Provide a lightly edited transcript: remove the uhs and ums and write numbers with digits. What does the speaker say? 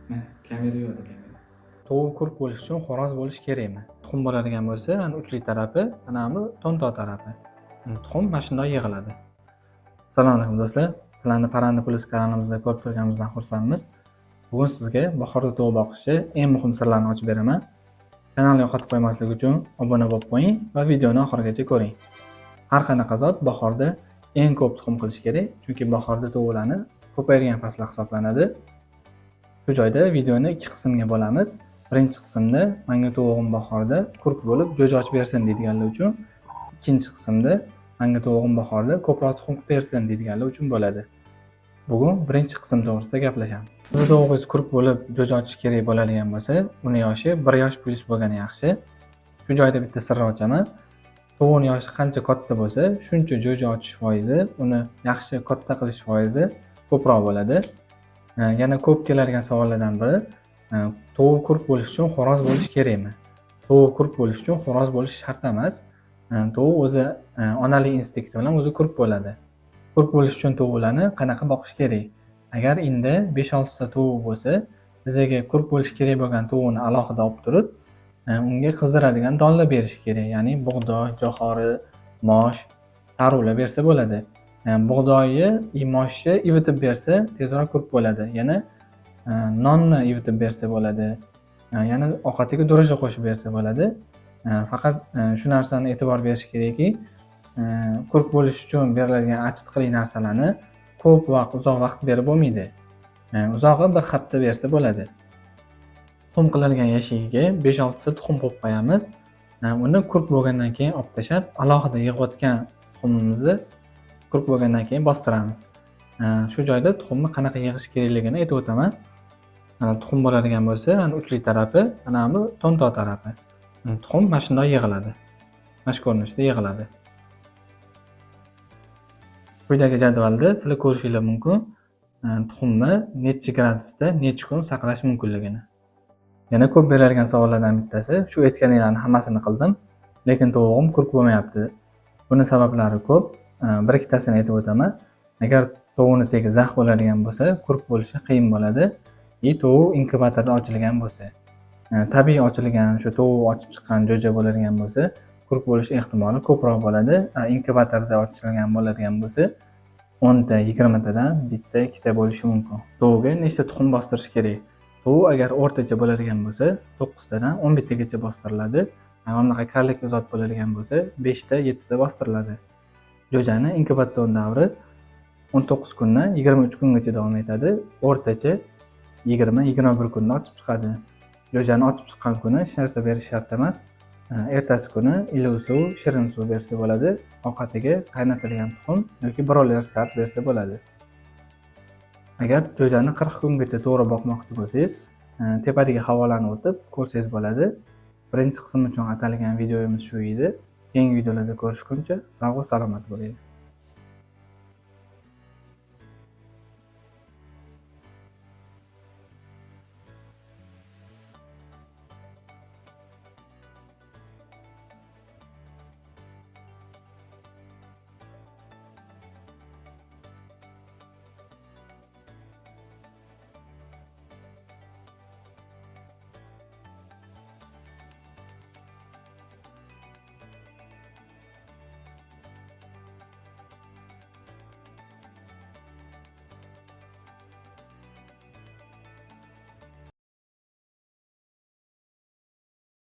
Mana, kamera yo'qda, kamera. Tovuq kurk bo'lishi uchun xo'roz bo'lishi kerakmi? Tuxum bo'ladigan bo'lsa, mana uchli tarafi, mana bu to'ntoq tarafi. Tuxum mana shundoq yig'iladi. Assalomu alaykum, do'stlar. Sizlarni Parranda Plus kanalimizda ko'rib turganimizdan xursandmiz. Bugun sizga bahorda tovuq boqishni eng muhim sirlarini ochib beraman. Kanalni yo'qotib qo'ymaslik uchun obuna bo'lib qo'ying va videoni oxirigacha ko'ring. Har qanaqa zot bahorda eng ko'p tuxum qilishi kerak, chunki bahorda tovuqlarni ko'payadigan fasli hisoblanadi. Shu joyda videoni ikki qismga bo'lamiz. Birinchi qismda "Manga tovug'im bahorda kurk bo'lib jo'ja ochib bersin" deydiganlar uchun, ikkinchi qismda "Manga tovug'im bahorda ko'proq tuxum qilib bersin" deydiganlar uchun bo'ladi. Bugun birinchi qism to'g'risida gaplashamiz. Sizni tovug'ingiz kurk bo'lib jo'ja ochishi kerak bo'ladigan bo'lsa, uni yoshi 1 yosh plyus bo'lgani yaxshi. Shu joyda bitta sir ochaman. Tovuqning yoshi qancha katta bo'lsa, shuncha jo'ja ochish foizi, uni yaxshi katta qilish foizi ko'proq bo'ladi. Yana ko'p keladigan savollardan biri: tovuq kurk bo'lishi uchun xo'roz bo'lishi kerakmi? Tovuq kurk bo'lishi uchun xo'roz bo'lishi shart emas. Tovuq o'zi onalik instinkti bilan o'zi kurk bo'ladi. Kurk bo'lish uchun tovuqlarni qanaqa boqish kerak? Agar inda 5-6 ta tovuq bo'lsa, bizga kurk bo'lishi kerak bo'lgan tovuqni alohida olib turib, unga qizdiradigan donlar berish kerak. Ya'ni bug'doy, jo'xori, mosh, taruvlar bersa bo'ladi. Bug'doyni и moshni ivitib bersa, tezroq kurk bo'ladi. Yana nonni ivitib bersa bo'ladi. Yana ovqatiga дрожжи qo'shib bersa bo'ladi. Faqat shu narsani e'tibor berish kerakki, kurk bo'lish uchun beriladigan achitqili narsalarni ko'p vaqt, uzoq vaqt berib bo'lmaydi. Uzog'i bir hafta bersa bo'ladi. Tuxum qilingan yashigiga 5-6 ta tuxum qo'yib qo'yamiz. Uni kurk bo'lgandan keyin olib tashlab, alohida yig'ayotgan tuxumimizni kurk bo'lgandan keyin bostiramiz. Shu joyda tuxumni qanaqa yig'ish kerakligini aytib o'taman. Mana, tuxum bo'ladigan bo'lsa, mana uchli tarafi, mana bu to'ntoq tarafi. Tuxum mana shundoq yig'iladi. Mana shu ko'rinishda yig'iladi. Quyidagi jadvalda sizlar ko'rishinglar mumkin, tuxumni nechi gradusda necha kun saqlash mumkinligini. Yana ko'p berilgan savollardan bittasi: "Shu aytganinglarni hammasini qildim, lekin tovug'im kurk bo'lmayapti." Buni sabablari ko'p. Bir ikkitasini aytib o'taman. Agar tovuqni tegi zax bo'ladigan bo'lsa, kurk bo'lishi qiyin bo'ladi. И tovuq inkubatorda ochilgan bo'lsa, tabiiy ochilgan, shu tovuq ochib chiqqan jo'ja bo'ladigan bo'lsa, kurk bo'lish ehtimoli ko'proq bo'ladi. Inkubatorda ochilgan bo'ladigan bo'lsa, 10 ta, 20 tadan bitta, ikkita bo'lishi mumkin. Tovuqga nechta tuxum bostirish kerak? Tovuq agar o'rtacha bo'ladigan bo'lsa, 9 tadan 11 tagacha bostiriladi. Mana bunaqa карлик zot bo'ladigan bo'lsa, 5 ta, 7 ta bostiriladi. Jo'jani inkubatsion davri 19 kundan 23 kungacha davom etadi. O'rtacha 20-21 kunda ochib chiqadi. Jo'jani ochib chiqqan kuni hech narsa berish shart emas. Ertasi kuni iliq suv, shirin suv bersa bo'ladi. Ovqatiga qaynatilgan tuxum yoki Broiler Start bersa bo'ladi. Agar jo'jani 40 kungacha to'g'ri boqmoqchi bo'lsangiz, tepadagi havolani o'tib ko'rsangiz bo'ladi. Birinchi qism uchun atalgan videomiz shu edi. Keyingi videolarda ko'rishguncha sog' va salomat bo'linglar.